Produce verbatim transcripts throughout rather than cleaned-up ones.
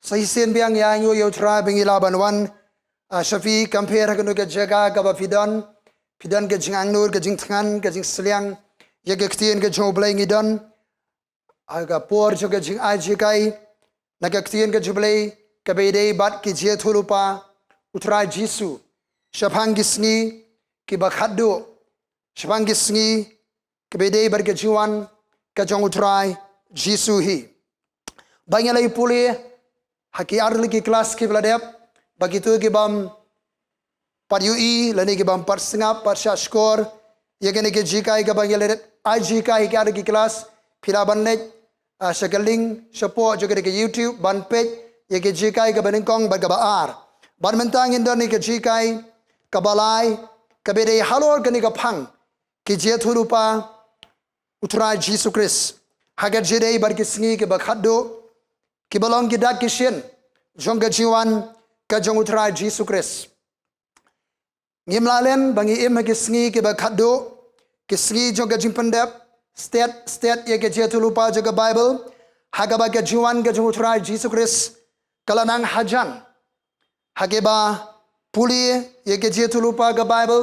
Sa shisien biang ïa ngi ïa u Trai ba ngi lah ban wan, ah, sha phi, kam pher ha kano ka jaka kaba phi don, phi don ka jingangnud, ka jingthngan, ka jingsliang ïa ka ktien ka jong U Blei. Ngi don ha ka por jong ka jingai jinghikai na ka ktien ka jong U Blei kaba ïadei bad ki jingïathuhlypa U Trai Jisu shaphang ki sngi kiba khatduh, shaphang ki sngi kiba ïadei bad ka jingwan ka jong U Trai Jisu hi. Ba ngi la ïa pule ha ki ar tylli ki klas kiba la dep, ba kito kibym pat ïohi lane kibym pat sngap, pat shahshkor ïa kane ka jinghikai kaba ngi la dep ai jinghikai ha ki ar tylli ki klas, phi lah ban leit, ah, sha ka link shapoh jong kane ka YouTube ban peit ïa ka jinghikai kaba nyngkong bad kaba ar. Bad mynta ngin don ïa ka jinghikai kaba lai, kaba ïadei halor kane ka phang ki jingïathuhlypa U Trai Jisu Khrist ha ka jingïadei bad ki sngi kiba khatduh, kiba long ki dak ki shin jong ka jingwan ka jong U Trai Jisu Khrist. Ngim lah len ba ngi im ha ki sngi kiba khatduh, ki sngi jong ka jingpyndep stet stet ïa ka jingïathuhlypa jong ka Baibl, ha kaba ka jingwan ka jong U Trai Jisu Khrist ka la nang hajan. Ha kaba pule ïa ka jingïathuhlypa ka Baibl,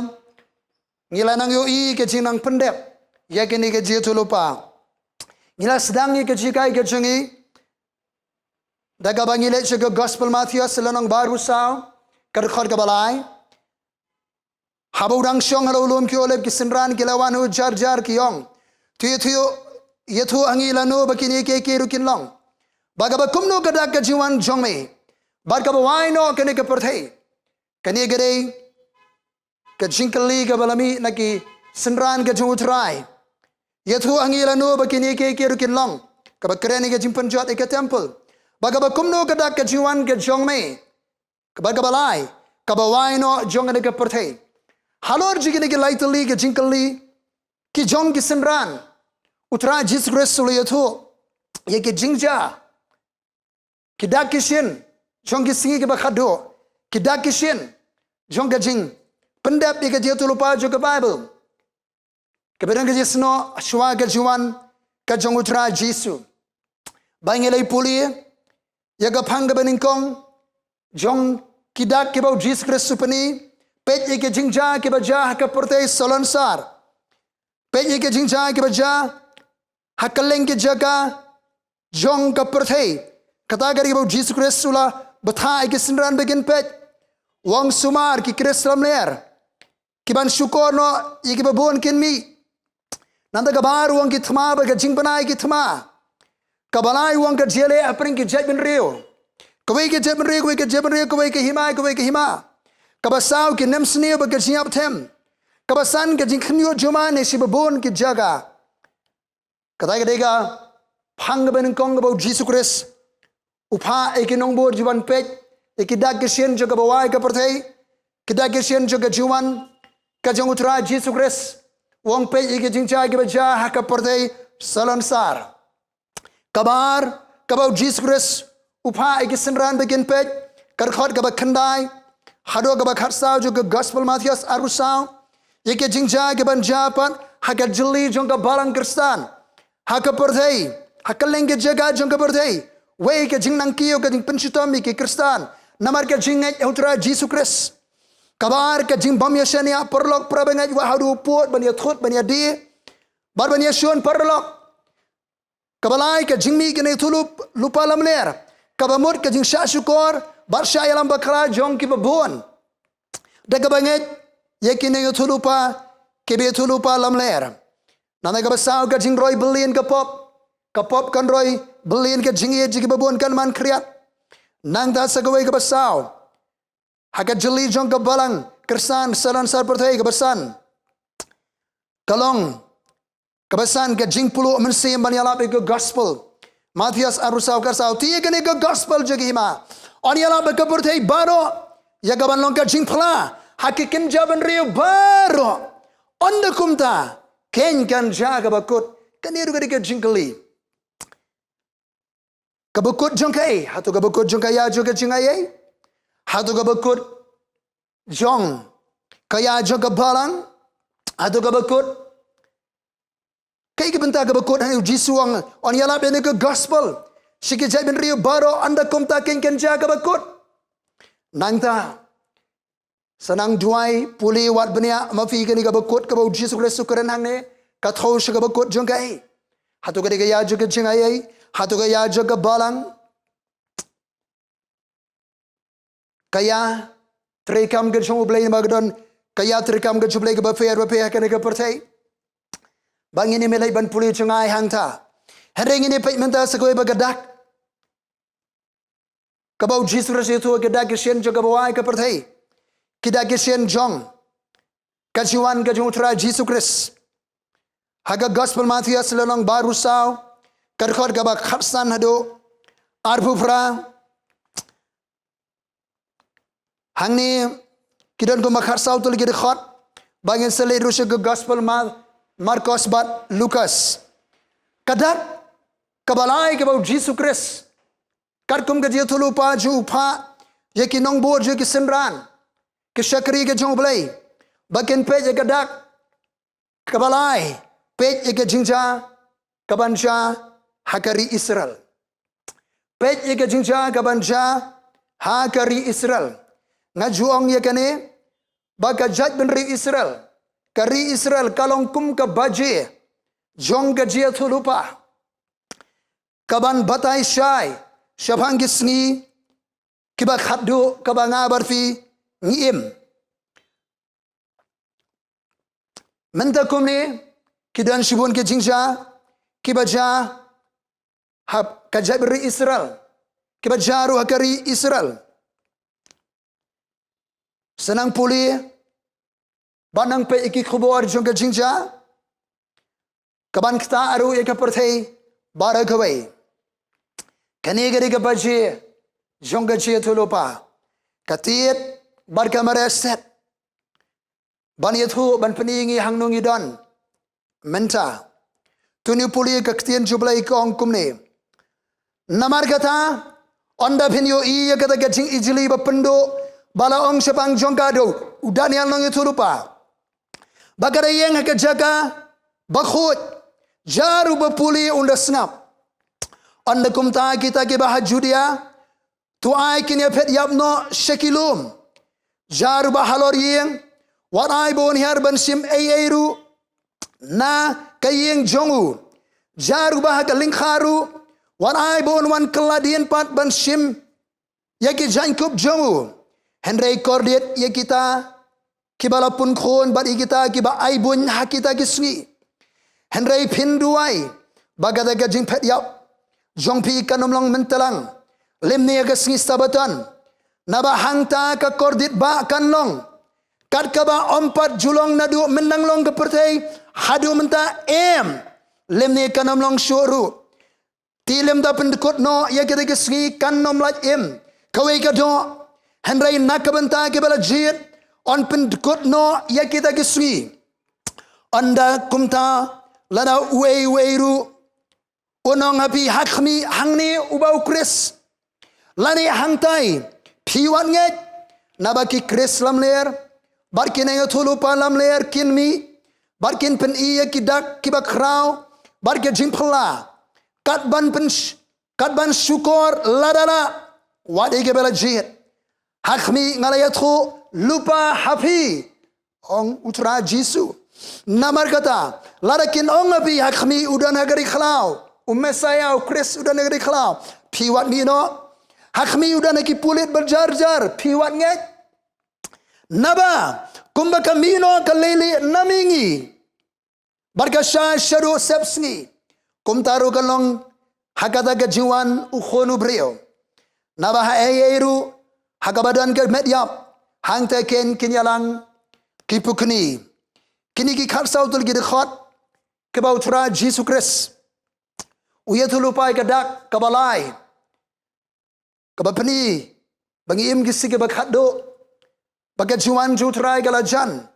ngi la nang ïohi ka jingnang pyndep ïa kane ka jingïathuhlypa. Ngi la sdang ïa ka jinghikai ka jong ngi da kaba ngi leit sha ka Gospel Mathaios, lynnong ba arphew saw, ka dkhot kaba lai. Haba u dang shong ha la u lum ki Olib, ki synran ki la wan ha u jar jar, ki ong, "To ïathuh, ïathuh ha ngi lano ba kine kiei kiei ruh kin long, bad kaba kumno ka dak ka jingwan jong me, bad kaba wai noh kane ka pyrthei." Kane ka dei ka jingkylli kaba la mih na ki synran ka jong U Trai. "Ïathuh ha ngi lano ba kine kiei kiei ruh kin long," kaba kren ïa ka jingpynjot ïa ka temple, "bad kaba kumno ka dak ka jingwan ka jong me, bad kaba lai, kaba wai noh jong kane ka pyrthei." Halor jong kine ki lai tylli ki jingkylli ki jong ki synran U Trai Jisu Khrist u la ïathuh ïa ki jingjia, ki dak ki shin jong ki sngi kiba khatduh, ki dak ki shin jong ka jingpyndep ïa ka jingïathuhlypa jong ka Baibl, kaba dang ka jingsnoh shuwa ka jingwan ka jong U Trai Jisu. Ba ngi la ïa pule ïa ka phang kaba nyngkong jong ki dak kiba U Jisu Khrist u pyni, peit ïa ki jingjia kiba jia ha ka pyrthei salonsar. Peit ïa ki jingjia kiba jia ha kylleng ki jaka jong ka pyrthei. Kata ka dei kaba U Jisu Khrist u la bthah ïa ki synran ba kin peit. U ong sumar, ki Khrist lamler, kiban shukor noh ïa kiba bun kin mih. Nangta kaba ar u ong ki thma bad ka jingbna ïa ki thma. Kaba lai u ong ka jingïaleh hapdeng ki jaitbynriew. Kawei ka jaitbynriew, kawei ka jaitbynriew, kawei ka hima, kawei ka hima. Kaba saw ki nemsniew bad ka jingïap them. Kaba san ka jingkhynñiuh jumai na shiba bun ki jaka. Kata ka dei ka phang kaba nyngkong kaba U Jisu Khrist u phah ïa ki nongbud jong u ban peit ïa ki dak ki shin jong kaba wai ka pyrthei, ki dak ki shin jong ka jingwan ka jong U Trai Jisu Khrist. U ong peit ïa ki jingjia kiba jia ha ka pyrthei salonsar. Kaba ar, kaba U Jisu Khrist u phah ïa ki synran ba kin peit, ka dkhot kaba khyndai haduh kaba khatsaw jong ka Gospel Mathaios arphew saw, ïa ki jingjia kiban jia pat ha ka jylli jong ka balang Khristan ha ka pyrthei, ha kylleng ki jaka jong ka pyrthei. Wei, ka jingnangkiew, ka jingpynshitom ïa ki Khristan namar ka jingngeit ha U Trai Jisu Khrist. Kaba ar, ka jingbym ïashaniah paralok parabangeit, wat haduh pud ban ïathut, ban ïadie bad ban ïashun paralok. Kaba lai, ka jingmih ki nongïathuhlypa lamler. Kaba mut, ka jingshahshukor bad shah ïalam bakla jong kiba bun da kaba ngeit ïa ki nongïathuhlypa kiba ïathuhlypa lamler. Nangta kaba saw, ka jingroi byllien ka pop. Ka pop kan roi byllien ka jingïeit jong kiba bun, kan man khriat. Nangta sa kawei, kaba saw, ha ka jylli jong ka balang Khristan salonsar pyrthei. Kaba san, ka long, kaba san, ka jingpluh mynsiem ban ïalap ïa ka Gospel. Mathaios arphew saw, khatsaw. Te ïa kane ka Gospel jong ka hima yn ïalap ha ka pyrthei baroh ïa kaban long ka jingphla ha ki kynja bynriew baroh. Ynda kumta, keiñ kan jia kaba kut. Kane ruh ka dei ka jingkylli. Kaba kut jong kaei? Hato kaba kut jong ka ïa jong ka jingaiei? Hato kaba kut jong ka ïa jong ka balang? Hato kaba kut, kaei ka bynta kaba kut? Hynrei U Jisu u ong, yn ïalap ïa kane ka Gospel sha ki jaitbynriew baroh, ynda kumta keiñ kan jia kaba kut. Nangta, sa nang duwai, pule, wad bniah ma phi kane kaba kut kaba u Jisu Khrist u kren hangne, ka thew sha kaba kut jong ka ei. Hato ka dei ka ïa jong ka jingaiei? Hato ka ïa jong ka balang? Ka ïa treikam ka jong U Blei, namar ka don ka ïa treikam ka jong U Blei kaba pher bapher ha kane ka pyrthei. Ba ngin ym leit ban pule jngai hangta. Hynrei ngin ïa peit mynta sa kawei pat ka dak kaba u Jisu Khrist u ïathuh, ka dak ki shin jong kaba wai ka pyrthei, ki dak ki shin jong ka jingwan ka jong U Trai Jisu Khrist. Ha ka Gospel Mathaios lynnong ba arphew saw, ka dkhot kaba khatsan haduh arphew phra. Hangne ki don kumba khatsaw tylli ki dkhot, ba ngin sa leit ruh sha ka Gospel Ma-, Markos bad Lukas. Ka dak kaba lai kaba u Jisu Khrist, katkum ka jingïathuhlypa jong u phah ïa ki nongbud, ïa ki synran, ki shakri ka jong U Blei, ba kin peit ïa ka dak kaba lai, peit ïa ka jingjia kaban jia ha ka ri Israel. Peit ïa ka jingjia kaban jia ha ka ri Israel. Nga ju ong ïa kane, ba ka jaitbynriew Israel, ka ri Israel, ka long kum ka baje jong ka jingïathuhlypa, kaban batai shai shaphang ki sngi kiba khatduh kaba nga bad phi ngi im. Mynta kumne, ki don shibun ki jingjia kiba jia ha ka jaitbynriew Israel, kiba jia ruh ha ka ri Israel. Sa nang pule bad nang peit ïa ki khubor jong ka jingjia kaban ktah ruh ïa ka pyrthei baroh kawei. Kane ka dei ka baje jong ka jingïathuhlypa, ka tied bad ka mareh set, ban ïathuh, ban pyni ïa ngi hangno ngi don mynta. To ngin pule ka ktien jong U Blei, ka ong kumne: Namar kata, ynda phin ïohi ïa kata ka jingijli ba pynduh ba la ong shaphang jong ka da u Daniel nongïathuhlypa, ba ka da ïeng ha ka jaka bakhuid, jia ruh ba pule un da sngap. Ynda kumta, kita kiba ha Judia, to ai kin ïa phet ïap noh sha ki lum. Jia ruh ba halor ïing, wat ai ba un hiar ban shim ei ei ruh na ka ïing jong u. Jia ruh ba ha ka lyngkha ruh, wat ai ba un wan kylla dien pat ban shim ïa ki jaiñkup jong u. Hynrei kordit ïa kita kiba la pun khun bad ïa kita kiba ai buiñ ha kita ki sngi. Hynrei phin duwai ba kata ka jingphet ïap jong phi kan ym long mynta lang, lymne ha ka sngi Sabbaton. Naba hangta ka kordit ba kan long kat kaba ym pat ju long naduh mynnang long ka pyrthei haduh mynta, em, lymne kan ym long shuh ruh. Te lymda pyndkut noh ïa kita ki sngi kan ym lait im kawei ka doh, hynrei na ka bynta kiba la jied yn pyndkut noh ïa kita ki sngi. Ynda kumta, lada uei uei ruh un ong ha phi, ha khmih, hangne uba u Khrist, lane hangtai, phi wat ngeit. Naba ki Khrist lamler bad ki nongïathuhlypa lamler kin mih bad kin pyni ïa ki dak kiba khraw bad ki jingphylla, kat ban pyn-, kat ban shukor lada lah, wat ïa kiba la jied. Ha khmih, nga la ïathuhlypa ha phi, ong U Trai Jisu. Namar kata, lada kin ong ha phi, ha khmih u don ha ka ri khlaw, u Messaïah, u Khrist u don ha ka ri khlaw, phi wat mih noh. Ha khmih u don ha ki pulit ba jar jar, phi wat ngeit. Naba kumba ka mih noh ka leilieh na mihngi bad ka shah shaduh sepsngi, kumta ruh kan long ha kata ka jingwan u Khun u briew. Naba ha ei ei ruh, ha kaba don ka met ïap, hangta kin, kin ïalang ki pukni. Kine ki khatsaw tylli ki dkhot kiba U Trai Jisu Khrist u ïathuhlypa ïa ka dak kaba lai, kaba pyni ba ngi im ki sngi kiba khatduh, ba ka jingwan jong U Trai ka la jan.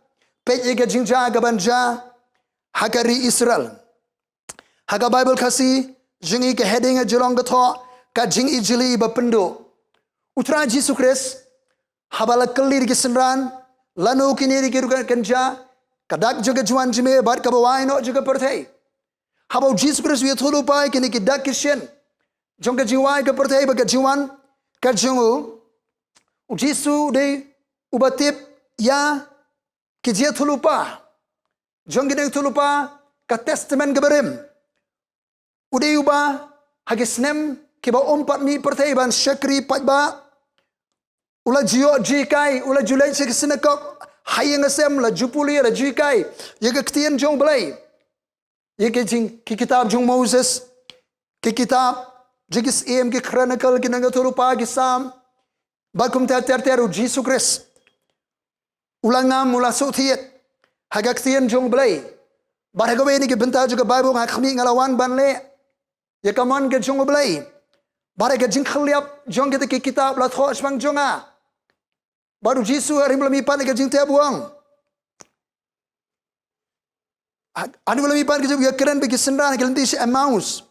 Peit ïa ka jingjia kaban jia ha ka ri Israel. Ha ka Baibl Khasi jong ngi, ka heading ka ju long, ka thoh, ka jingijli ba pynduh. U Trai Jisu Khrist, haba la kylli da ki synran, lano kine ki rukom kan jia, ka dak jong ka jingwan jong me bad kaba wai noh jong ka pyrthei. Haba u Jisu Khrist u ïathuhlypa ïa kine ki dak ki shin, jong ka jingwan ka pyrthei bad ka jingwan ka jong u, u Jisu u dei uba tip ïa ki jingïathuhlypa jong kine ki jingïathuhlypa ka Testament kaba rim. U dei uba ha ki snem kiba um pat mih pyrthei ban shakri paidbah. U la ju ïoh jinghikai, u la ju leit sha ki synagog ha ïing ha sem, la ju pule, la ju hikai ïa ka ktien jong U Blei, ïa ki jing, ki kitab jong Moses, ki kitab jong ki Syiem, ki Chronicle, ki Nongïathuhlypa, ki Salm, bad kumta ter ter. U Jisu Khrist u la ngam, u la shu thied ha ka ktien jong U Blei. Bad ha kawei na ki bynta jong ka Baibl, ha khmih, nga la wan ban leh ïa ka mon ka jong U Blei. Bad ha ka jingkhylliap jong kita ki kitab la thoh shaphang jong nga. Bad u Jisu hynrei u la mihpat na ka jingtep, u ong, hynrei u la mihpat ka jingïakren bad ki synran ha ka lynti sha Emmaus.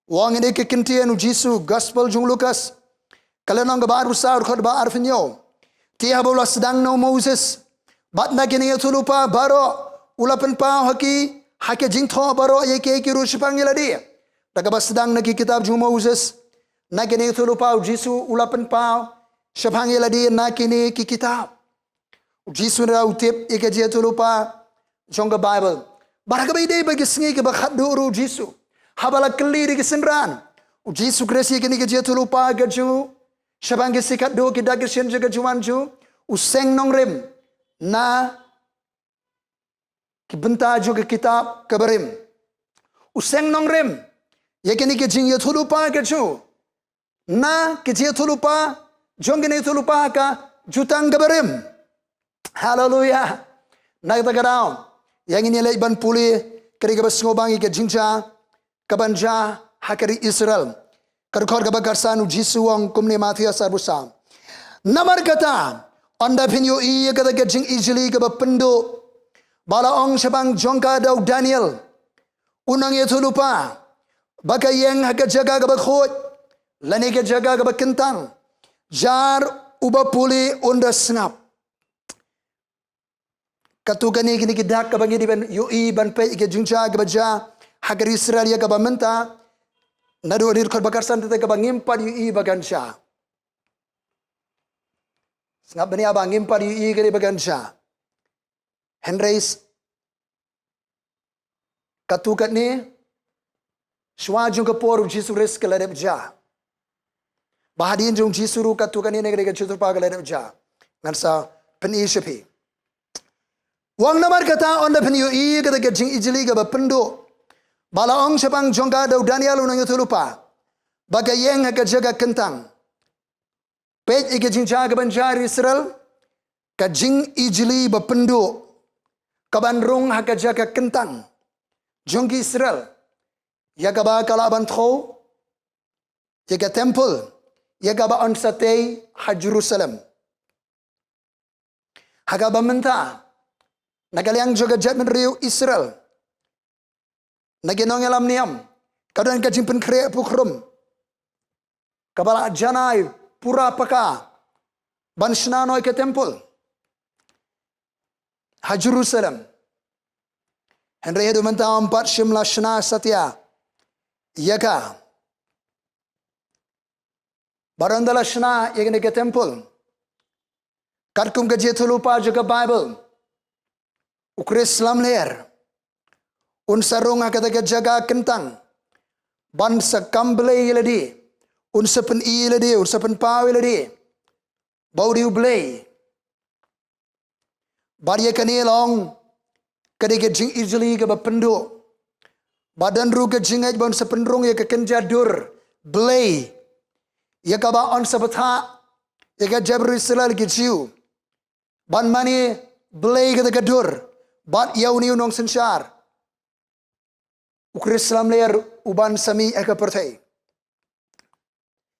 U ong, ïa kane ka ktien u Jisu, Gospel jong u Lukas, ka lynnong kaba arphew saw, dkhot ba arphew hynñiew: Te haba u la sdang na u Moses bad na ki nongïathuhlypa baroh, u la pynpaw ha ki, ha ki jingthoh baroh, ïa kiei kiei ruh shaphang ïa lade. Da kaba sdang na ki kitab jong u Moses, na ki nongïathuhlypa, u Jisu u la pynpaw shaphang ïa lade na kine ki kitab. U Jisu u tip ïa ki jingïathuhlypa jong ka Baibl. Bad ha kaba ïadei bad ki sngi kiba khatduh ruh u Jisu, haba la kylli da ki synran, u Jisu Khrist ïa kine ki jingïathuhlypa ka jong u shaphang ki sngi khatduh, ki dak ki sien jong ka jingwan jong u, u seng nongrim na ki bynta jong ka kitab kaba rim. U seng nongrim ïa kine ki jingïathuhlypa ka jong u, na ki jingïathuhlypa jong kine ki ïathuhlypa ha ka Jutang kaba rim. Haleluya. Na kata ka daw, ïa ngin ïa leit ban pule ka dei kaba sngewbang ïa ka jingjia kaban jia ha ka ri Israel. Ka dkhot kaba khatsan, u Jisu u ong kumne, Mathaios arphew saw: Namar kata, ynda phin ïohi ïa kata ka jingijli kaba pynduh ba la ong shaphang jong ka da u Daniel u nongïathuhlypa, ba ka ïeng ha ka jaka kaba khuid lane ka jaka kaba kyntang, jar uba pule un da sngap. Katto katne kine ki dak kaba ngi dei ban ïohi, ban peit ïa ka jingjia kaba jia ha ka ri Israel ïa kaba mynta. Naduh ka dkhot ba khatsan te kaba ngim pat ïohi ba kan jia. Sngap bniah, ba ngim pat ïohi ka dei ba kan jia. Hynrei katto katne, shuwa jong ka por u Jisu Khrist ka la dep jia. Ba hadien jong u Jisu ruh katto katne na ka dei ka jingïathuhlypa ka la dep jia. Ngan sa pyni sha phi. U ong, namar kata, ynda phin ïohi ïa kata ka jingijli kaba pynduh ba la ong shaphang jong ka da u Daniel u nongïathuhlypa, ba ka ïeng ha ka jaka kyntang. Peit ïa ka jingjia kaban jia ha ri Israel, ka jingijli ba pynduh kaban rung ha ka jaka kyntang jong ki Israel, ïa kaba ka lah ban thew ïa ka temple, ïa kaba yn sa tei ha Jerusalem. Ha kaba mynta, na ka liang jong ka jaitbynriew Israel, na ki nongïalam niam, ka don ka jingpynkhreh pukhrrum kaba la janai pura paka ban shna noh ïa ka temple ha Jerusalem. Hynrei haduh mynta ym pat shym la shna satia ïa ka. Bad ynda la shna ïa kane ka temple, katkum ka jingïathuhlypa jong ka Baibl, u Khrist lamler un sa rung ha kata ka jaka kyntang ban sa kam blei ïa lade, un sa pyni ïa lade, un sa pynpaw ïa lade ba u dei u Blei. Bad ïa kane la ong ka dei ka jingijli kaba pynduh. Bad don ruh ka jingngeit ba yn sa pynrung ïa ka kynja dur blei, ïa kaba yn sa bthah ïa ka jaitbynriew Israel, ki Jiw, ban mane blei kata ka dur bad ïa une u nongsynshar, u Khrist lamler, uban sa mih ha ka pyrthei.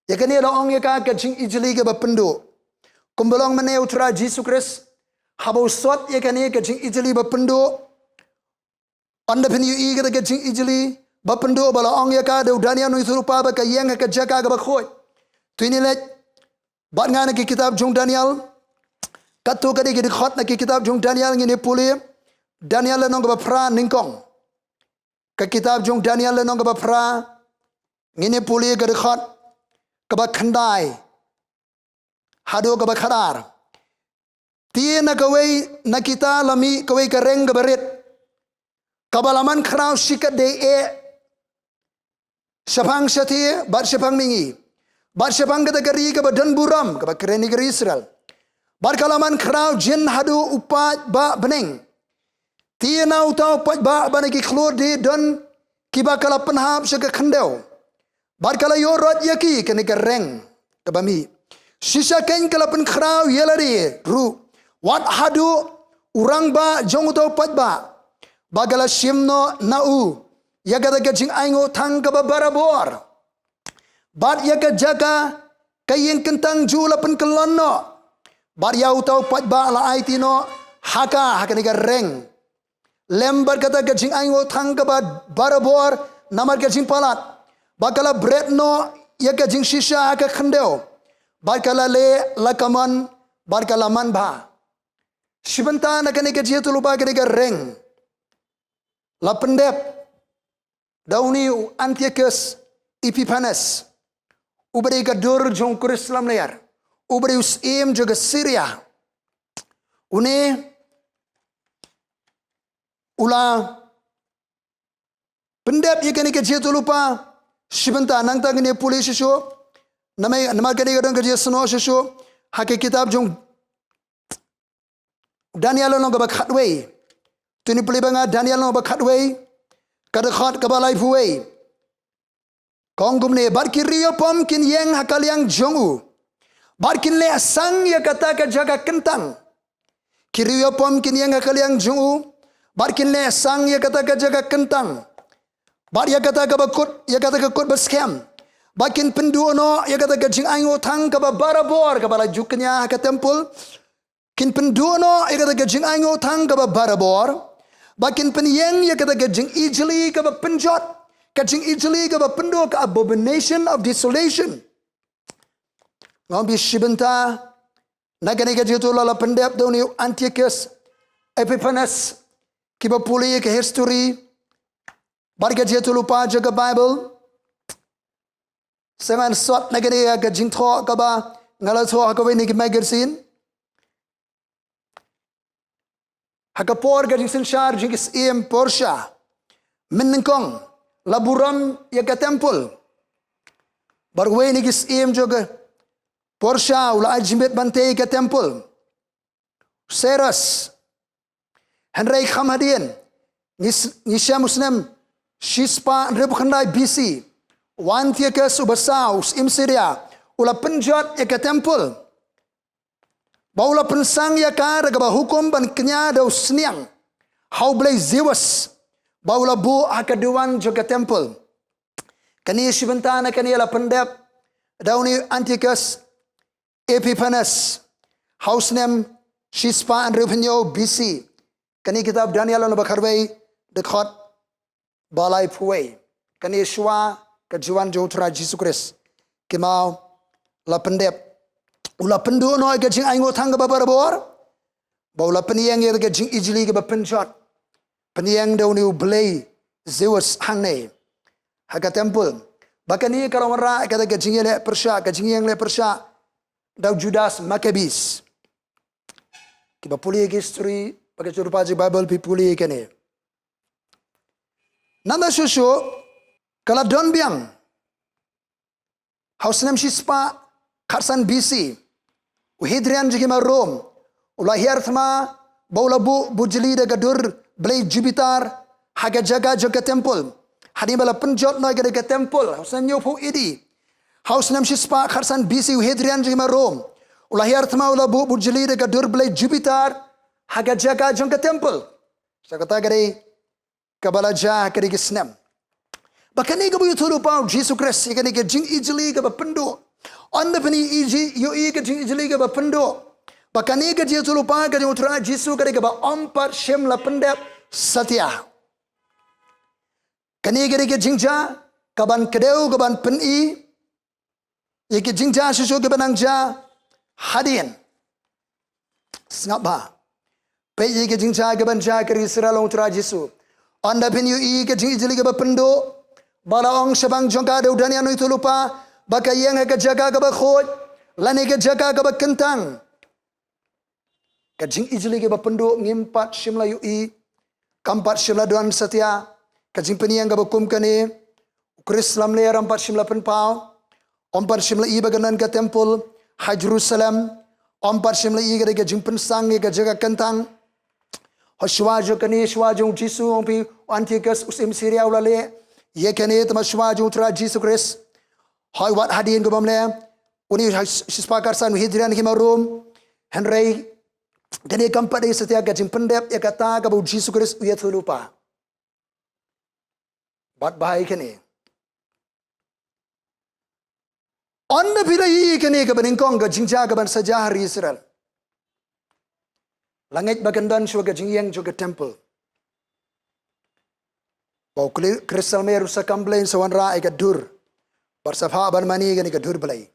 Ïa kane la ong ïa ka ka jingijli kaba pynduh. Kumba long mynne, u Trai Jisu Khrist, haba u sot ïa kane ka jingijli ba pynduh, ynda phin ïohi ïa kata ka jingijli ba pynduh ba la ong ïa ka da u Daniel u nongïathuhlypa ba ka ïeng ha ka jaka kaba khuid. To ngin leit bad nga na ka kitab jong u Daniel, katto katne ki dkhot na ka kitab jong u Daniel ngin ïa pule. Daniel lynnong kaba phra nyngkong. Ka kitab jong u Daniel lynnong kaba phra, Ngin ïa pule ka dkhot kaba khyndai haduh kaba khatar. Te na kawei na kita la mih kawei ka reng kaba rit, kaba la man khraw shikatdei eh shaphang shathie bad shaphang mihngi, bad shaphang kata ka ri kaba don burom, kaba kren ïa ka ri Israel. Bad ka la man khraw jin haduh u paidbah bneng. Te na uta u paidbah bad na ki khlur de don kiba ka la pynhap sha ka khyndew. Bad ka la ïoh rot ïa ki, kane ka reng kaba mih. Shisha keiñ ka la pynkhraw ïa lade ruh, wat haduh u rangbah jong uta u paidbah, ba ka la shim noh na u ïa kata ka jingainguh thang kaba barabor. Bad ïa ka jaka ka ïing kyntang jong u la pynkyllon noh, bad ïa uta u paidbah la aiti noh ha ka, ha kane ka reng, lem bad kata ka jingainguh thang kaba barabor namar ka jingpalat. Bad ka la bret noh ïa ka jingshisha ha ka khyndew, bad ka la leh la kamon, bad ka la manbha. Shi bynta na kane ka jingïathuhlypa, kane ka reng la pyndep da une u Antiochus Epiphanes, uba dei ka dur jong u Khrist lamler, uba dei u syiem jong ka Syria. Une u la pyndep ïa kane ka jingïathuhlypa shi bynta. Nangta ngin ïa pule shuh shuh, namar, namar kane ka don ka jingsngew shuh shuh ha ka kitab jong Daniel lynnong kaba khatwei. To ngin pule bad nga Daniel lynnong kaba khatwei, ka dkhot kaba laiphew wei. Ka ong kumne: Bad ki riewpom kin ïeng ha ka liang jong u, bad kin leh sang ïa kata ka jaka kyntang. Ki riewpom kin ïeng ha ka liang jong u, bad kin leh sang ïa kata ka jaka kyntang, bad ïa kata kaba kut, ïa kata ka kut ba skhem. Bad kin pynduh noh ïa kata ka jingainguh thang kaba barabor, kaba la ju kñia ha ka templ. Kin pynduh noh ïa kata ka jingainguh thang kaba barabor, bad kin pynïeng ïa kata ka jingijli kaba pynjot, ka jingijli kaba pynduh, ka abomination of desolation. Nga ong ïa phi, shi bynta na kane ka jingïathuhlypa la pyndep da une u Antiochus Epiphanes. Kiba pule ïa ka history bad ka jingïathuhlypa jong ka Bible, sa ngan sot na kane ka jingthoh kaba nga la thoh ha kawei na ki magazine. Ha ka por ka jingsynshar jong ki syiem Persia, mynnyngkong la burom ïa ka templ. Bad uwei na ki syiem jong ka Persia u la ai jingmut ban tei ïa ka templ, Cyrus. Hynrei kham hadien, ngi s-, ngi shem u snem shispah hynriewphew khyndai B C, u Antiochus uba saw, u syiem Syria, u la pynjot ïa ka templ. Ba u la pynsang ïa ka da kaba hukum ban kñia da u sniang ha u blei Zeus, ba u la buh ha ka duwan jong ka templ. Kane shi bynta na kane la pyndep da une u Antiochus Epiphanes ha u snem shispah hynriewphew hynñiew B C. Kane kitab Daniel lynnong ba khatwei, dkhot ba laiphew wei. Kane shuwa ka wan jong u Trai Jisu Khrist. Kynmaw, la pyndep, u la pynduh noh ïa ka jingainguh thang kaba barabor, ba u la pynïeng ïa ka jingijli kaba pynjot, pynïeng da une u blei Zeus hangne ha ka templ. Ba kane ka la wanrah ïa kata ka jingïaleh pyrshah, ka jingïeng leh pyrshah da u Judas Maccabees. Kiba pule ïa ka history bad ka jingïathuhlypa jong ka Bible, phi pule ïa kane. Nangta shuh shuh ka la don biang ha u snem shispah khatsan B C, u Hadrian jong ka hima Rome u la hiar thma ba u la buh bujli da ka dur blei Jupiter ha ka jaka jong ka templ. Hadien ba la pynjot noh ïa ka templ ha u snem hynñiewphew A D, ha u snem shispah khatsan B C, u Hadrian jong ka hima Rome u la hiar thma, u la buh bujli da ka dur blei Jupiter ha ka jaka jong ka templ. Sa kata ka dei kaba la jia ha kine ki snem. Ba kane kaba ïathuhlypa u Jisu Khrist ïa kane ka jingijli kaba pynduh. Ynda phin ïohi ïa ka jingijli kaba pynduh, ba kane ka jingïathuhlypa ka jong u Trai Jisu ka dei kaba ym pat shym la pyndep satia. Kane ka dei ka jingjia kaban kdew, kaban pyni ïa ki jingjia shuh shuh kiba nang jia hadien. Sngap bha. Peit ïa ki jingjia kiban jia ha ka ri Israel jong u Trai Jisu. Ynda phin ïohi ïa ka jingijli kaba pynduh, ba la ong shaphang jong ka da u Daniel u ïathuhlypa ba ka ïeng ha ka jaka kaba khuid lane ka jaka kaba kyntang. Ka jingijli kaba pynduh ngim pat shym la ïohi, kam pat shym la don satia. Ka jingpynïeng kaba kum kane, u Khrist lamler ym pat shym la pynpaw. Ym pat shym la ïohi ba ka don ka temple ha Jerusalem. Ym pat shym la ïohi ka dei ka jingpynsang ïa ka jaka kyntang. Hooid shuwa jong kane, shuwa jong u Jisu, ong phi u Antiochus u syiem Syria u la leh ïa kane, tangba shuwa jong u Trai Jisu Khrist, hooid wat hadien kaba ym leh, une u ha shispah khatsan u Hadrian hi ma Rom. Hynrei kane kam pat dei satia ka jingpyndep ïa kata kaba u Jisu Khrist u ïathuhlypa. Bad ba ïa kane, ynda phi la ïohi kane kaba nyngkong ka jingjia kaban sa jia ha ri Israel, la ngeit ba kan don shuwa ka jingïeng jong ka temple. Ba u Kli-, Khrist lamler u sa kam Blei, u sa wanrah ïa ka dur, bad sa phah ban mane ïa kane ka dur Blei.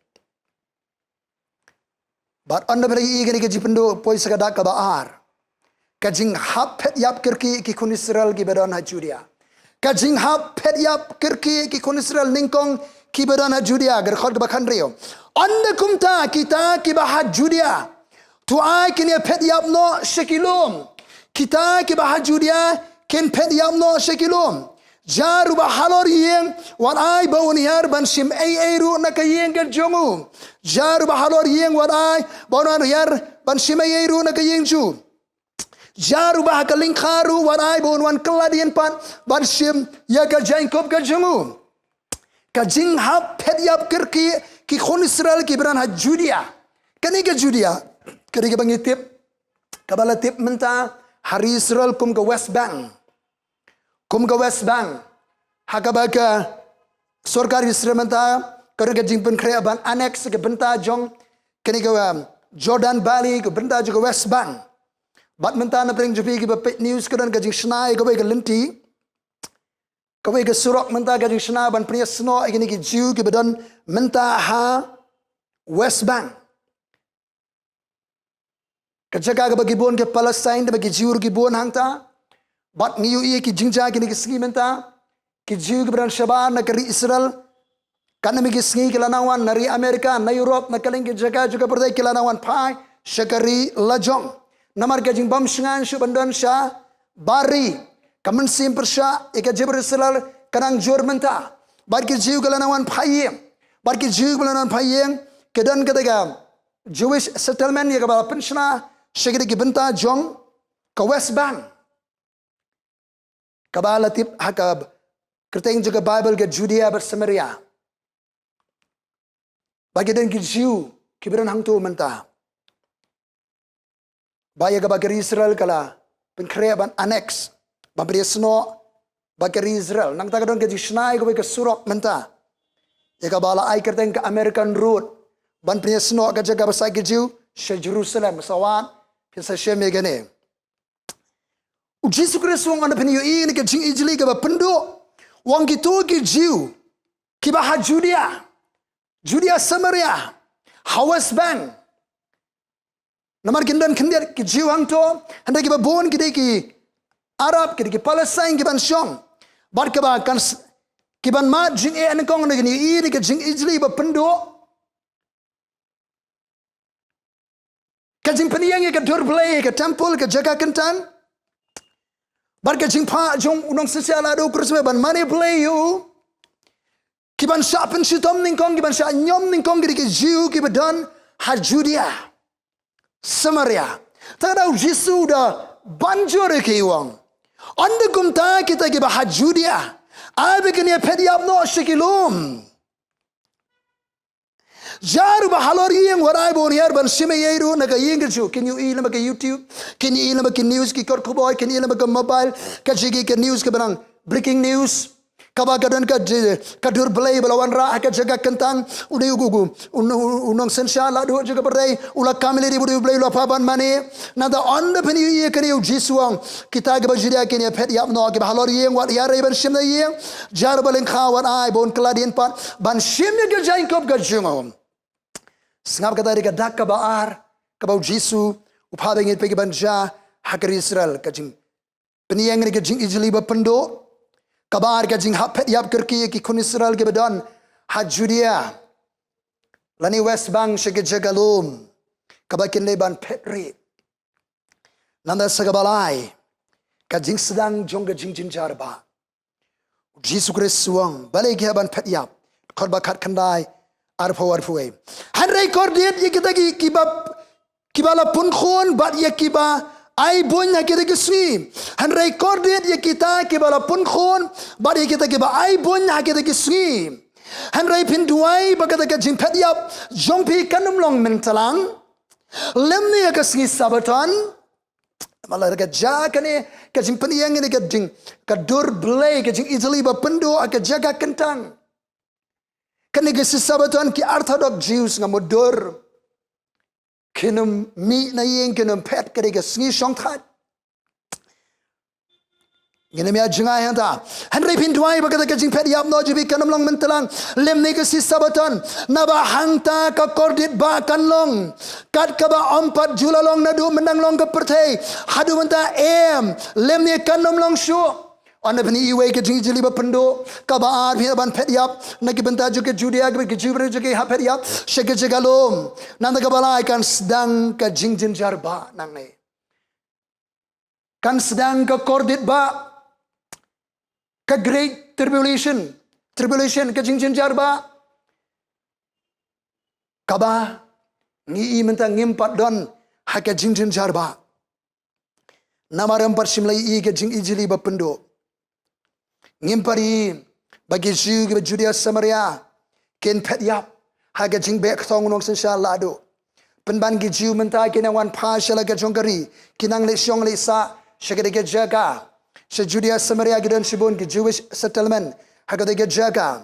Bad ynda phi la ïohi kane ka jingpynduh, poi sa ka dak kaba ar. Ka jinghap phet ïap kyrkieh ki khun Israel kiba don ha Judea. Ka jinghap phet ïap kyrkieh ki khun Israel nyngkong kiba don ha Judea, ka dkhot kaba khathynriew. Ynda kumta kita kiba ha Judea, to ai kin ïa phet ïap noh sha ki lum. Kita kiba ha Judea kin phet ïap noh sha ki lum. Jia ruh ba halor ïing, wat ai ba un hiar ban shim ei ei ruh na ka ïing ka jong u. Jia ruh ba halor ïing, wat ai ba un hiar ban shim ei ei ruh na ka ïing jong u. Jia ruh ba ha ka lyngkha ruh, wat ai ba un wan kylla dien pat ban shim ïa ka jaiñkup ka jong u. Ka jinghap phet ïap kyrkieh ki khun Israel kiba don ha Judea. Kane ka Judea, kane kaba ngi tip, kaba la tip mynta ha ri Israel kum ka West Bank. Kum ka West Bank, ha kaba ka sorkar Israel mynta ka don ka jingpynkhreh ban annex ka bynta jong kane ka, um, Jordan Valley, ka bynta jong ka West Bank. Bad mynta na pdeng jong phi kiba peit news, ka don ka jingshna ïa kawei ka lynti, kawei ka surok mynta, ka jingshna ban pynïasnoh ïa kine ki Jiw kiba don mynta ha West Bank. Ka jaka kaba ki bun ki Palestine, kaba ki Jiw ruh ki bun hangta. Bad ngi ïohi ïa ki jingjia kine ki sngi mynta, ki Jiw kiba don shabar na ka ri Israel, katne mynta ki sngi ki la nang wan na ri America, na Europe, na kylleng ki jaka jong ka pyrthei ki la nang wan phai sha ka ri lajong. Namar ka jingbym shngaiñ shuh ban don shabar ri, ka mynsiem pyrshah ïa ka jaitbynriew Israel ka nang jur mynta. Bad ki Jiw ki la nang wan phai ïing, bad ki Jiw ki la nang wan phai ïing, ki don kata ka Jewish settlement ïa kaba la pynshna sha kine ki bynta jong ka West Bank, kaba la tip ha ka kyrteng jong ka Bible ka Judea bad Samaria. Ba ki don ki Jiw kiba don hangto mynta. Ba ïa kaba ka ri Israel ka la pynkhreh ban annex, ban pynïasnoh bad ka ri Israel. Nangta ka don ka jingshna ïa kawei ka surok mynta, ïa kaba la ai kyrteng ka American Road, ban pynïasnoh ka jaka ba said ki Jiw sha Jerusalem. Sa wat phin sa shem ïa kane. U Jisu Khrist u ong, ynda phin ïohi ïa kane ka jingijli kaba pynduh, u ong kito ki Jiw kiba ha Judea, Judea Samaria, ha West Bank. Namar kin don khyndiat ki Jiw hangto, hynrei kiba bun ki dei ki Arab, ki dei ki Palestine kiban shong. Bad kaba kan s-, kiban mad jingeh nyngkong, ynda kin ïohi ïa kane ka jingijli ba pynduh, ka jingpynïeng ïa ka dur Blei, ka temple, ka jaka kyntang, bad ka jingphah jong u nongsynshar lahduh Khrist ban mane Blei ïa u, kiban shah pynshitom nyngkong, kiban shah ñiom nyngkong ki dei ki Jiw kiba don ha Judea, Samaria. Te da u Jisu u da ban jur ïa ki, u ong, ynda kumta kita kiba ha Judea, ai ba kin ïa phet ïap noh sha ki lum. Jia ruh ba halor ïing, wat ai ba un hiar ban shim ei ei ruh na ka ïing ka jong u. Kin ïohi lem bad ka YouTube, kin ïohi lem bad ki news, ki kot khubor, kin ïohi lem bad ka mobile, ka jong ki ka news kaba nang breaking news, kaba ka don ka dur, ka dur Blei ba la wanrah ha ka jaka kyntang. Une u, u, u, u, u nongsynshar lahduh jong ka pyrthei u la kam ïalade bad u Blei, u la phah ban mane. Nangta ynda phin ïohi ïa kane, u Jisu u ong, kita kiba ha Judea kin ïa phet ïap noh, kiba halor ïing wat hiar ei ban shim na ïing. Jia ruh ba lyngkha, wat ai ba un kylla dien pat ban shim ïa ka jaiñkup ka jong u. Sngap, kata dei ka dak kaba ar kaba u Jisu u phah ba ngin peit kiban jia ha ka ri Israel, ka jingpynïeng ïa ka jingijli ba pynduh. Kaba ar, ka jinghap phet ïap kyrkieh ïa ki khun Israel kiba don ha Judea lane West Bank sha ki jaka lum, kaba kin leit ban phet rieh. Nangta sa kaba lai, ka jingsdang jong ka jingjynjar bah. U Jisu Khrist u ong, balei ki hap ban phet ïap? Dkhot ba khatkhyndai, arphew, arphew wei. Hynrei kordit ïa kita ki, kiba, kiba la pynkhun bad ïa kiba ai buiñ ha kita ki sngi. Hynrei kordit ïa kita kiba la pynkhun bad ïa kita kiba ai buiñ ha kita ki sngi. Hynrei phin duwai ba kata ka jingphet ïap jong phi kan ym long myntlang, lymne ha ka sngi Sabbaton. Namar lada ka jia kane ka jingpynïeng ïa ka ding, ka dur Blei, ka jingijli ba pynduh ha ka jaka kyntang, kane ka sngi Sabbaton ki Orthodox Jews, nga mut dur, kin ym mih na ïing, kin ym phet, ka dei ka sngi shongthait. Ngin ym ïa jngai hangta. Hynrei phin duwai ba kata ka jingphet ïap noh jong phi kan ym long myntlang, lymne ka sngi Sabbaton. Naba hangta ka kordit bah kan long, kat kaba ym pat ju la long naduh mynhynnin long ka pyrthei haduh mynta, em, lymne kan ym long shuh. Ynda phin ïohi ïa ka jingijli ba pynduh, kaba ar, phi hap ban phet ïap na ki bynta jong ka Judea, kiba ki Jiw, jong ki hap phet ïap sha ki jaka lum. Nangta kaba lai, kan sdang ka jingjynjar bah nangne. Kan sdang ka kordit bah, ka great tribulation, tribulation, ka jingjynjar bah, kaba ngi i mynta ngim pat don ha ka jingjynjar bah. Namar ym pat shym la i ka jingijli ba pynduh. Ngim pat i ba ki Jiw kiba Judea Samaria kin phet ïap ha ka jingbeh kthong u nongsynshar lahduh. Pynban ki Jiw mynta ki nang wan phai sha la ka jong ka ri, ki nang leit shong leit sah sha ka dei ka jaka. Sha Judea Samaria ki don shibun ki Jewish settlement ha ka dei ka jaka.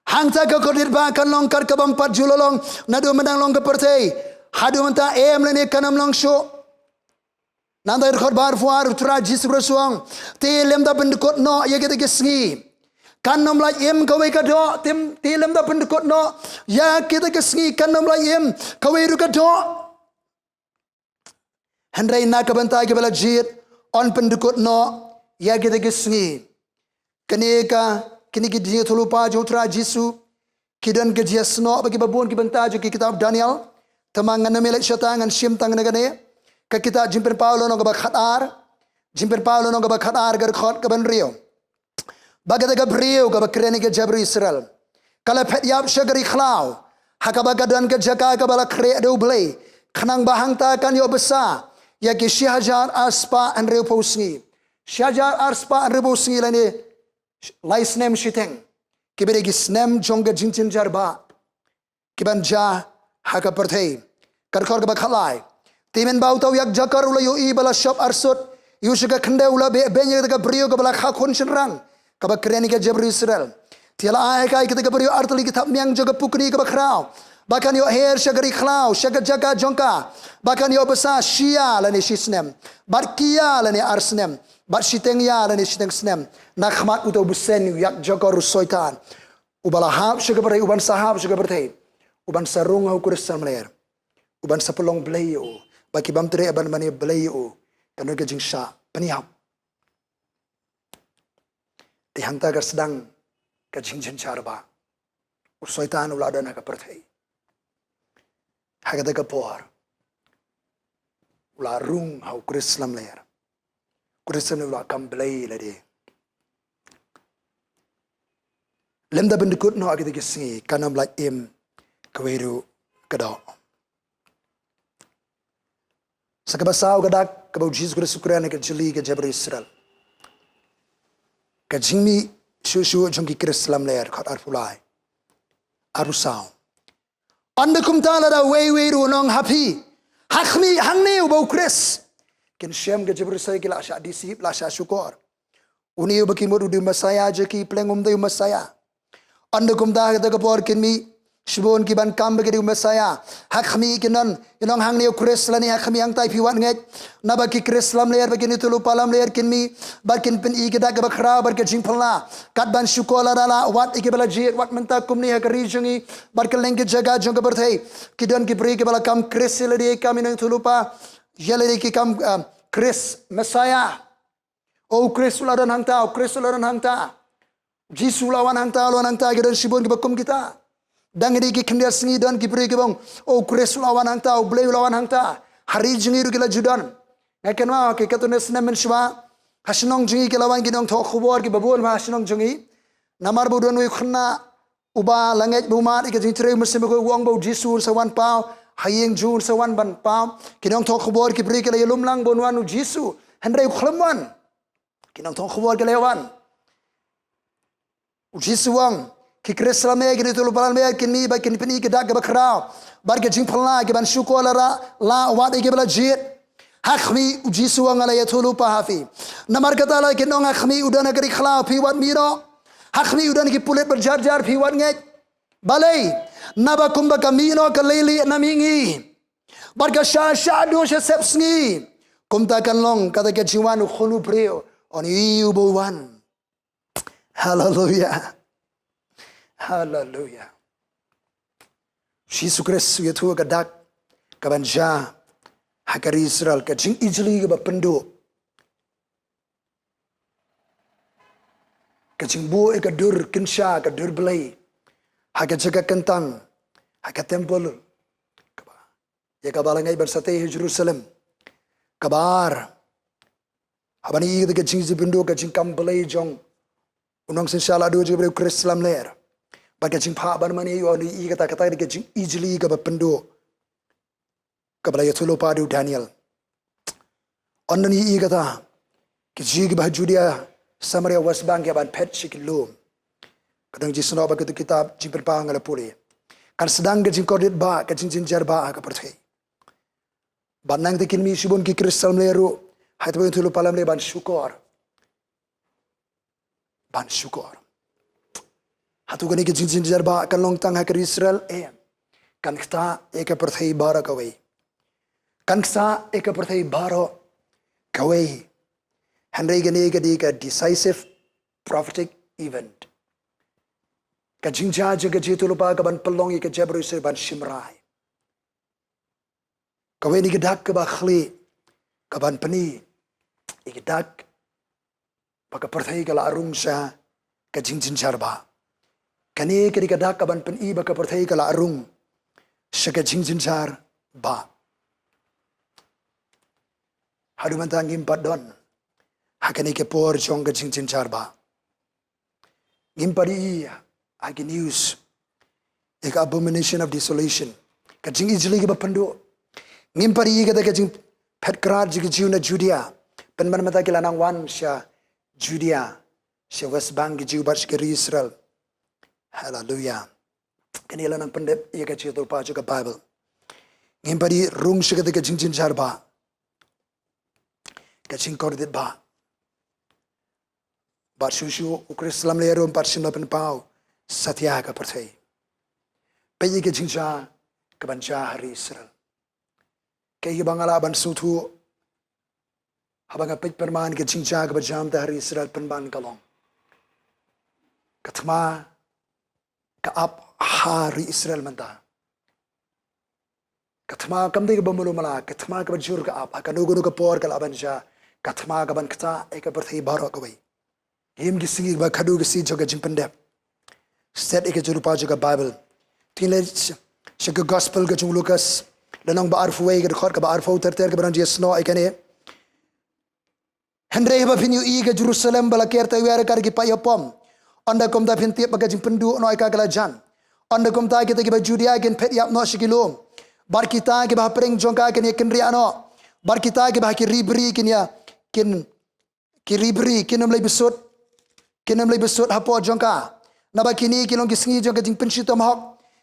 Hangta ka kordit bah kan long kat kaba ym pat ju la long naduh mynhynnin long ka pyrthei haduh mynta, em, lane kan ym long shuh. Nangta dkhot ba arphew ar, u Trai Jisu Khrist u ong, te lymda pyndkut noh ïa kita ki sngi, kan ym lah im kawei ka doh. Te, te lymda pyndkut noh ïa kita ki sngi, kan ym lah im kawei ruh ka doh. Hynrei na ka bynta kiba la jied, yn pyndkut noh ïa kita ki sngi. Kane ka, kine ki jingïathuhlypa jong u Trai Jisu ki don ka jingïasnoh bad kiba bun ki bynta jong ki kitab Daniel. Te ma ngan ym leit shata, ngan shim tang na kane ka kitab Jingpynpaw lynnong kaba khatar. Jingpynpaw lynnong kaba khatar, ka dkhot kaba hynriew. Ba kata ka briew kaba kren ïa ka jaitbynriew Israel ka la phet ïap sha ka ri khlaw, ha kaba ka don ka jaka kaba la khreh da U Blei, khnang ba hangta kan ïoh bsa ïa ki shi hajar ar spah hynriewphew sngi. Shi hajar ar spah hynriewphew sngi lane lai snem shiteng, kiba dei ki snem jong ka jingjynjar bah, ki ban jia ha ka pyrthei. Ka dkhot kaba khatlai. Te mynba uta u ïakjakor u la ïohi ba la shop arsut ïa u sha ka khyndew, u la beh beiñ ïa kata ka briew kaba la kha khun shynrang, kaba kren ïa ka jaitbynriew Israel. Te la ai ha ka, ïa kata ka briew artylli ki thapniang jong ka pukni kaba khraw, ba kan ïoh her sha ka ri khlaw, sha ka jaka jong ka, ba kan ïoh bsa shi ïa lane shi snem, bad ki ïa lane ar snem, bad shiteng ïa lane shiteng snem, na khmat uta u bseiñ, u ïakjakor, u Soitan, uba la hap sha ka pyrthei, u ban sa hap sha ka pyrthei, u ban sa rung ha u Khrist lamler, u ban sa pynlong blei ïa u, ba ki bym treh ban mane blei ïa u, kan don ka jingshah pynïap. Te hangta ka sdang ka jingjynjar bah. U Soitan u la don ha ka pyrthei. Ha kata ka por u la rung ha u Khrist lamler. Khrist u la kam blei lade. Lymda pyndkut noh ïa kita ki sngi, kan ym lah im kawei ruh ka doh. Sa kaba saw ka dak kaba u Jisu Khrist u kren ïa ka jylli ka jaitbynriew Israel. Ka jingmih shuh shuh jong ki Khrist lamler, dkhot arphew lai, arphew saw. Ynda kumta lada uwei uwei ruh u ong ha phi, ha khmih, hangne uba u Khrist, kin shem ka jaitbynriew Israel ki la shah deceive, la shah shukor. Une uba ki mut u dei u Messiah jong ki, pleng um dei u Messiah. Ynda kumta ha kata ka por kin mih shibun ki ban kam ba ki dei u Messiah. Ha khmih kin ong, kin ong hangne u Khrist lane ha khmih hangtai phi wad ngeit. Naba ki Khrist lamler bad ki nongïathuhlypa lamler kin mih bad kin pyni ka dak kaba khraw bad ka jingphylla, kat ban shukor lada lah wad ïa kiba la jied, wat mynta kumne ha ka ri jong ngi bad kylleng ki jaka jong ka pyrthei ki don ki briew kiba la kam Khrist ïa lade, kam ïa nongïathuhlypa, ïa lade ki kam, um, Khrist Messiah. O Khrist u la don hangta, o Khrist u la don hangta. Jisu u la wan hangta, u la wan hangta, ki don shibun kiba kum kita. Dang ïa ki khyndiat sngi don ki briew kiba ong, o Khrist u la wan hangta, u Blei u la wan hangta. Ha ri jong ngi ruh ki la ju don. Nga kynmaw ha ki katto katne snem mynshuwa, ha shnong jong ngi ki la wan ki nongthoh khubor kiba bun ha shnong jong ngi. Namar ba u don uwei u khynnah uba la ngeit ba u mad ïa ka jingtrei, u Mynsiem Bakhuid u ong ba u Jisu un sa wan paw ha ïing jong u, un sa wan ban paw. Ki nongthoh khubor ki briew ki la ïalum lang ba un wan u Jisu, hynrei u khlem wan. Ki nongthoh khubor ki la ïa wan. U Jisu u ong, ki Khristan lamler, ki nongïathuhlypa lamler kin mih bad kin pyni ka dak kaba khraw bad ka jingphylla, ki ban shukor la, la wat ïa kiba la jied. Ha khmih, u Jisu u ong, nga la ïathuhlypa ha phi. Namar kata la kin ong, ha khmih u don ha ka ri khlaw, phi wat mih noh. Ha khmih u don ki pulit ba jar jar, phi wat ngeit. Balei? Naba kumba ka mih noh ka leilieh na mihngi, bad ka shah shah duh sha sepsngi, kumta kan long kata ka jingwan u Khun u briew. Hynrei uba u wan. Haleluya. Haleluya. Jisu Khrist u ïathuh ka dak ka ban jia ha ka ri Israel, ka jingijli kaba pynduh, ka jingbuh ïa ka dur kynsha, ka dur Blei ha ka jaka kyntang, ha ka templ, kaba, ïa kaba la ngeit ban sa tei ha Jerusalem. Kaba ar, haba ngi ïohi ïa ka jingjia pynduh, ka jingkam Blei jong u nongsynshar lahduh jong u Khrist lamler, bad ka jingphah ban mane ïa u, ngi ïohi kata, kata ka dei ka jingijli kaba pynduh kaba la ïathuhlypa da u Daniel. Ynda ngi ïohi kata, ki Jiw kiba ha Judea, Samaria, West Bank ki hap ban phet sha ki lum. Ka dang jisnoh ba katu kitab Jingpynpaw nga la pule, kan sdang ka jingkordit ba, ka jingjynjar ba ha ka pyrthei. Bad nangta kin mih shibun ki Khristan lamler ruh ha katu ka ïathuhlypa lamler ban shukor. Ban shukor. Hato kane ka jingjynjar ba kan long tang ha ka ri Israel? Em. Kan ktah ïa ka pyrthei baroh kawei. Kan ktah ïa ka pyrthei baroh kawei. Hynrei kane ka dei ka decisive prophetic event. Ka jingjia jong ka jingïathuhlypa ka ban pynlong ïa ka jaitbynriew Israel ban shim rai. Kawei na ki dak kiba khlieh, ka ban pyni ïa ki dak ba ka pyrthei ka la rung sha ka jingjynjar ba. Kane ka dei ka dak ka ban pyni ba ka pyrthei ka la rung sha ka jingjynjar ba. Haduh mynta ngim pat don ha kane ka por jong ka jingjynjar ba. Ngim pat ïohi ha ki news ïa ka abomination of desolation, ka jingijli kaba pynduh. Ngim pat ïohi kata ka jingphet krad jong ki Jiw na Judea. Pynban mynta ki la nang wan sha Judea, sha West Bank ki Jiw bad sha ka ri Israel. Haleluya. Kane la nang pyndep ïa ka jingïathuhlypa jong ka Baibl. Ngim pat ïohi rung sha kata ka jingjynjar ba, ka jingkordit ba. Bad shuh shuh u Khrist lamler ruh um pat shym la pynpaw satia ha ka pyrthei. Peit ïa ka jingjia ka ban jia ha ri Israel. Kaei kaba nga lah ban sngewthuh haba nga peit pynban ka jingjia kaba jia mynta ha ri Israel pynban ka long, ka thma ka ap ha ri Israel mynta. Ka thma kam dei kaba malu mala, ka thma kaba jur ka ap ha kano kano ka por ka lah ban jia, ka thma ka ban ktah ïa ka pyrthei baroh kawei. Ïa ki sngi ba khatduh ki sngi jong ka jingpyndep. Stet ïa ka jingïathuhlypa jong ka Baibl. Te ngin leit sha ka gospel ka jong u Lukas, lynnong ba arphew wei, ka dkhot kaba arphew ter ter, kaba nang jia snoh ïa kane. Hynrei haba phin ïohi ïa ka Jerusalem ba la ker tawiar ïa ka da ki paid ïapom, ynda kumta phin tip ba ka jingpynduh noh ïa ka ka la jan. Ynda kumta kita kiba Judea kin phet ïap noh sha ki lum, bad kita kiba hapdeng jong ka kin ïa kynriah noh, bad kita kiba ha ki ri bri kin ïa, kin, ki ri bri kin ym leit bsut, kin ym leit bsut hapoh jong ka. Naba kine ki long ki sngi jong ka jingpynshitom hok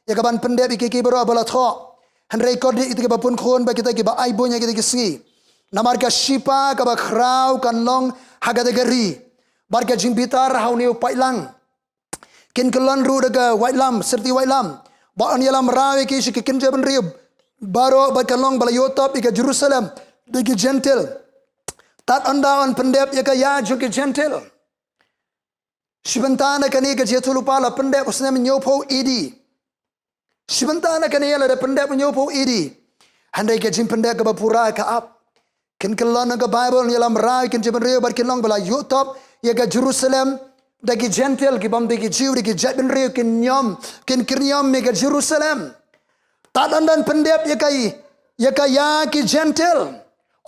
ïa ka ban pyndep ïa kiei kiei baroh ba la thoh. Hynrei kordit ïa kita kiba pun khun bad kita kiba ai buiñ ha kita ki sngi. Namar ka shipa kaba khraw kan long ha kata ka ri, bad ka jingbitar ha une u paidlang. Kin kyllon ruh da ka waitlam, syrti waitlam, ba yn ïalam raw ïa ki sha ki kynja bynriew baroh, bad kan long ba la ïohtop ïa ka Jerusalem da ki Jentil. Tad ynda yn pyndep ïa ka ïa jong ki Jentil. Shi bynta na kane ka jingïathuhlypa la pyndep u snem hynñiewphew A D. Shi bynta na kane la da pyndep hynñiewphew A D. Hynrei ka jingpyndep kaba pura ka ap Kin kyllon na ka Baibl, ïalam rai kin jaitbynriew bad kin long ba la ïuh top ïa ka Jerusalem da ki Jentil, ki bym dei ki Jiw, da ki jaitbynriew kin niam, kin kyrniam ïa ka Jerusalem. Tad ynda pyndep ïa ka, ïa ka ïa ki Jentil.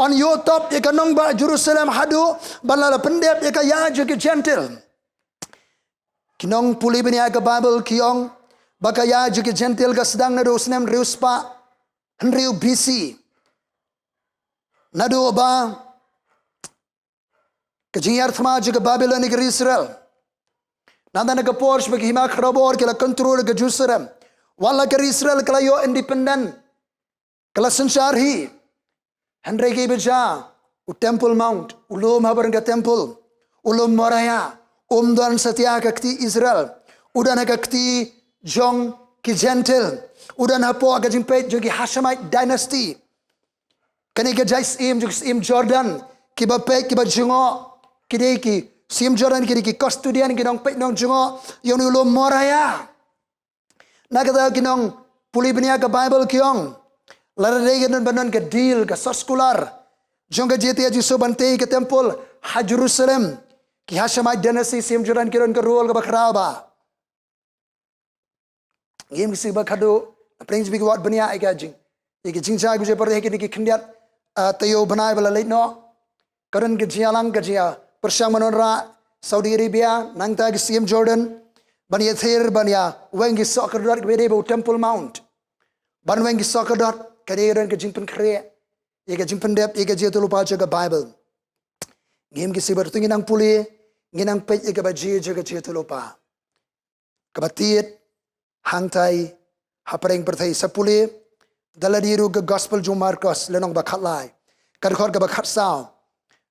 Yn ïuh top ïa ka nongbah Jerusalem haduh ba la pyndep ïa ka ïa jong ki Jentil. Ki nongpule bniah ka Baibl ki ong ba ka ïa jong ki Jentil ka sdang naduh u snem hynriew spah hynriew B C. Naduh ba ka jingïar thma jong ka Babilon ïa ka ri Israel. Nangta na ka por shuh ba ki hima khrabor ki la kontrol ïa ka Jerusalem. Wat la ka ri Israel ka la ïoh independent, ka la synshar hi. Hynrei ki ba jia, u Temple Mount, u lum ha bor ka temple, u lum Moriah, um don satia ka kti Israel, u don ha ka kti jong ki Jentil, u don hapoh ka jingpeit jong ki Hashemite dynasty. Kane ka jait syiem jong ka syiem Jordan, ki ba peit, ki ba jngoh, ki dei ki syiem Jordan, ki dei ki custodian, ki nongpeit nongjngoh ïa u lum Moriah. Na kata ki nongpule bniah ka Baibl ki ong, lada dei ka don ban don ka deal, ka soskular jong ka jingtei jingsuk ban tei ka temple ha Jerusalem, ki Hashemite dynasty, syiem Jordan ki don ka role ka ba khraw ba. Ngim ki sibak haduh, pyrshang jingbi ki wat bniah ïa ka jing, ïa ka jingjia ka jingpyrshah ïa kine ki khyndiat, ah, taïew bnai ba la leit noh. Ka don ka jingïalang, ka jingïapyrshang ban wanrah Saudi Arabia, nangta ki syiem Jordan, ban ïathir, ban ïa weng ki soh kordor kiba dei bad u Temple Mount. Ban weng ki soh kordor, ka dei ka don ka jingpynkhreh ïa ka jingpyndep ïa ka jingïathuhlypa jong ka Baibl. Ngim ki sibak, to ngin nang pule, ngin nang peit ïa kaba jia jong ka jingïathuhlypa. Kaba tied, hangtai, hapdeng pyrthei, sa pule da lade ruh ka Gospel jong u Markos, lynnong ba khatlai, ka dkhot kaba khatsaw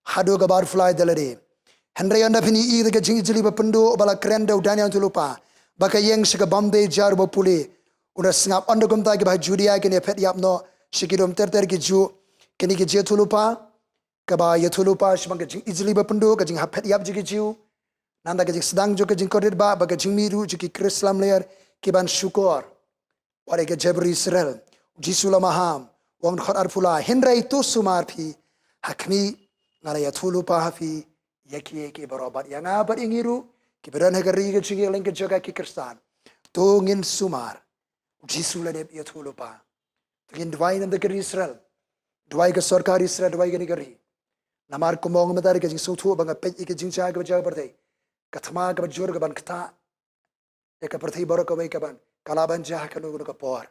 haduh kaba arphew lai da lade. Hynrei ynda phin ïohi ïa ka jingijli ba pynduh ba la kren da u Daniel u nongïathuhlypa, ba ka ïeng sha ka bymdei jar ba pule, u da sngap. Ynda kumta kiba ha Judia kin ïaphet ïap noh sha ki lum ter ter ki Jiw, kine ki jingïathuhlypa, kaba ïathuhlypa shaphang ka jingijli ba pynduh, ka jinghaphet ïap jong ki Jiw. Nangta ka jingsdang jong ka jingkordit ba, bad ka jingmih ruh jong ki Khrist lamler ki ban shukor. Wat ïa ka jaitbynriew Israel, u Jisu u la maham, u ong, dkhot arphew lai, hynrei to sumar phi ha khmih, nga la ïathuhlypa ha phi ïa kiei kiei baroh, bad ïa nga bad ïa ngi ruh kiba don ha ka ri ka jong ngi, lyngba ka jaka ki Khristan, to ngin sumar. U Jisu u la dep ïathuhlypa. To ngin duwai na ka bynta ka ri Israel, duwai ka sorkar Israel, duwai kane ka ri. Namar kumba ong mynta, ka jingsngewthuh ba nga peit ïa ka jingjia kaba jia ha pyrthei, ka thma kaba jur ka ban ktah ïa ka pyrthei baroh kawei, ka ban, ka lah ban jia ha kano kano ka por.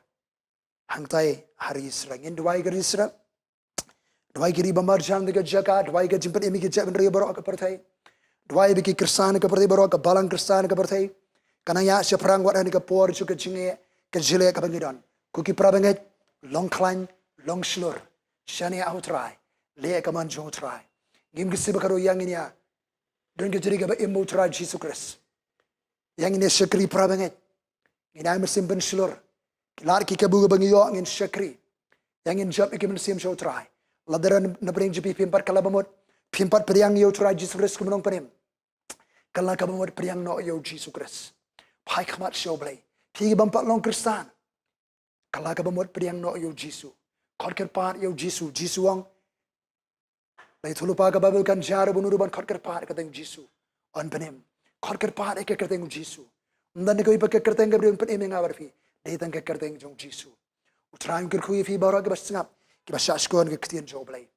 Hangtai ha ri Israel, ngin duwai ka ri Israel, duwai ki ri ba marjan ha ka jaka, duwai ka jingpynim ïa ki jaitbynriew baroh ha ka pyrthei, duwai ba ki Khristan ha ka pyrthei baroh, ka balang Khristan ha ka pyrthei, kan nang ïaid shaphrang wat ha kane ka por jong ka jingeh, ka jingleh kaba ngi don. Ko ki para bangeit, long khlaiñ, long shlur, shaniah ha u Trai, leh ka mon jong u Trai. Ngim ki sibak haduh, ïa ngin ïa don ka jingim kaba im bad u Trai Jisu Khrist. Ïa ngin ïa shakri, para bangeit. Ngin ai mynsiem pynshlur. Ki lad ki kabu kaba ngi ïoh ngin shakri. Ïa ngin jop ïa ki mynsiem sha u Trai. Lada don na pdeng jong phi phim pat kylla bamut, phim pat pdiang ïa u Trai Jisu Khrist kum u nongpynim, kylla kaba mut, pdiang noh ïa u Jisu Khrist. Phai khmat sha u Blei. Phi kibym pat long Khristan, kylla kaba mut, pdiang noh ïa u Jisu. Khot kyrpad ïa u Jisu. Jisu u ong, la ïathuhlypa ka Baibl, kan jar uno uno ban khot kyrpad ha ka kyrteng u Jisu, yn pynim. Khot kyrpad ïa ka kyrteng u Jisu. Ym don kawei pat ka kyrteng kaba dei ban pynim ïa nga bad phi, dei tang ka kyrteng jong u Jisu. U Trai un kyrkhu ïa phi baroh kiba sngap, kiba shah shkor ïa ka ktien jong u Blei.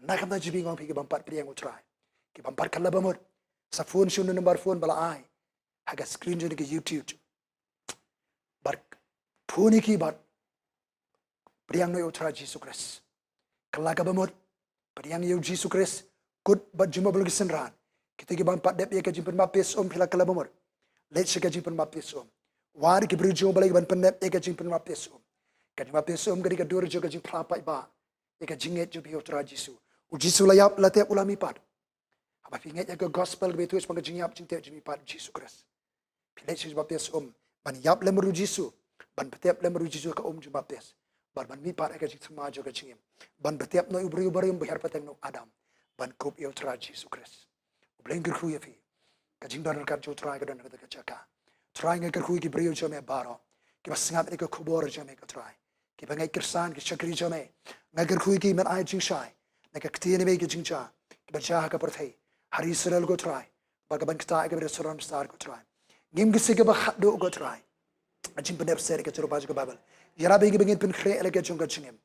Na ka bynta jong phi, nga ong, phi kibym pat pdiang u Trai, kibym pat kylla bamut, sa phone sha une u number phone ba la ai ha ka screen jong ka YouTube. Bad phone ïa ki bad pdiang noh ïa u Trai Jisu Khrist. Kylla kaba mut, pdiang ïa u Jisu Khrist. Kut bad jingmut ba long ki synran. Kita kibym pat dep ïa ka jingpynbaptis um, phi la kylla bamut, leit sha ka jingpynbaptis um. Wad ki briew jong u Blei ki ban pyndep ïa ka jingpynbaptis um. Ka jingpynbaptis um ka dei ka dur jong ka jingphla paidbah ïa ka jingngeit jong phi ha u Trai Jisu. U Jisu u la ïap, u la tep, u la mihpat. Haba phi ngeit ïa ka gospel kaba ïathuh shaphang ka jingïap jingtep jingmihpat u Jisu Khrist, phi leit sha ka jingbaptis um, ban ïap lem bad u Jisu, ban btep lem bad u Jisu ha ka um jingbaptis, bad ban mihpat ha ka jingthma jong ka jingim, ban btep noh ïa u briew barim ba hiar pateng na u Adam, ban kup ïa u Trai Jisu Khrist. U Blei un kyrkhu ïa phi. Ka jingdon ryngkat jong u Trai ka don ha kata ka jaka. Trai, nga kyrkhu ïa ki briew jong me baroh kiba sngap ïa ka khubor jong me, ko Trai, kiba ngeit Khristan, ki shakri jong me. Nga kyrkhu ïa ki, men ai jingshai. na ka ktien jong me, ki jingjia kiba jia ha ka pyrthei, ha Israel ko Trai, bad ka ban ktah ïa ka Jerusalem Star ko Trai. Ngim ki sih kiba khatduh ko Trai. Ka jingpyndep seh ïa ka jingïarap jong ka Baibl. Ïarap ïa ngi ba ngin pynkhreh ïa la ka jong ka jingim.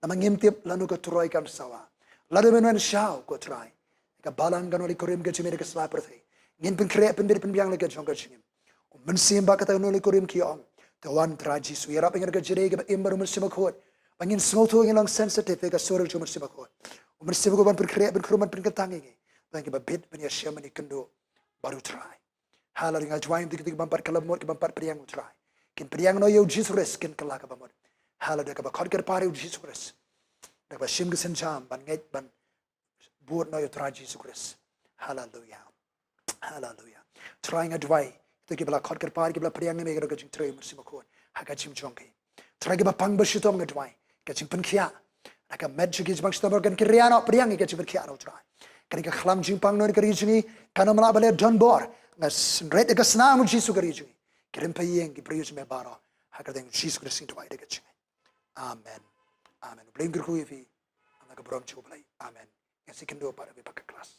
Namar ngim tip lano ka turoi kan sawa, lada men wan shaw ko Trai, ka balang kan wan leit kurim ka jingim ïa ka sla pyrthei. Ngin pynkhreh pynbit pynbiang ïa la ka jong ka jingim. U Mynsiem Bakhuid kan wan leit kurim, ki ong. Te wan Trai Jisu, ïarap ïa ngi da ka jingïarap kaba im bad U Mynsiem Bakhuid, ba ngin sngewthuh, ngin long sensitive ïa ka sur jong U Mynsiem Bakhuid. U Mynsiem Bakhuid ban pynkhreh, ban khrum, ban pynkyntang ïa ngi, ba ngin ïa bit, ban ïashem, ban ïakynduh bad U Trai. Haleluya. Nga duwai ïa kito kiba ym pat kylla mut, kiba ym pat pdiang U Trai, kin pdiang noh ïa U Jisu Khrist, kin kylla kaba mut. Haleluya. Kaba khot kyrpad ïa U Jisu Khrist, da kaba shim ka sienjam ban ngeit, ban bud noh ïa U Trai Jisu Khrist. Haleluya. Haleluya. Trai, nga duwai ïa kito kiba la khot kyrpad, kiba la pdiang ïa me, ka jingtrei U Mynsiem Bakhuid ha ka jingim jong ki. Trai, kiba pang ba shitom, nga duwai ka jingpynkhiah na ka met jong ki, jingpang shitom, kan ki ïa noh pdiang ïa ka jingpynkhiah na U Trai. Kane ka khlam jingpang noh ka ri jong ngi, kan ym lah ban leh donbor. Nga synrit ïa ka snam U Jisu ka ri jong ngi, ki rympei ïing, ki briew jong me baroh, ha ka kyrteng Jisu Khrist ngi duwai da ka jingngeit. Amen. Amen. U Blei un kyrkhu ïa phi. Ynda ka burom jong U Blei. Amen. Ngan sa ïakynduh pat ha kawei pat ka klas.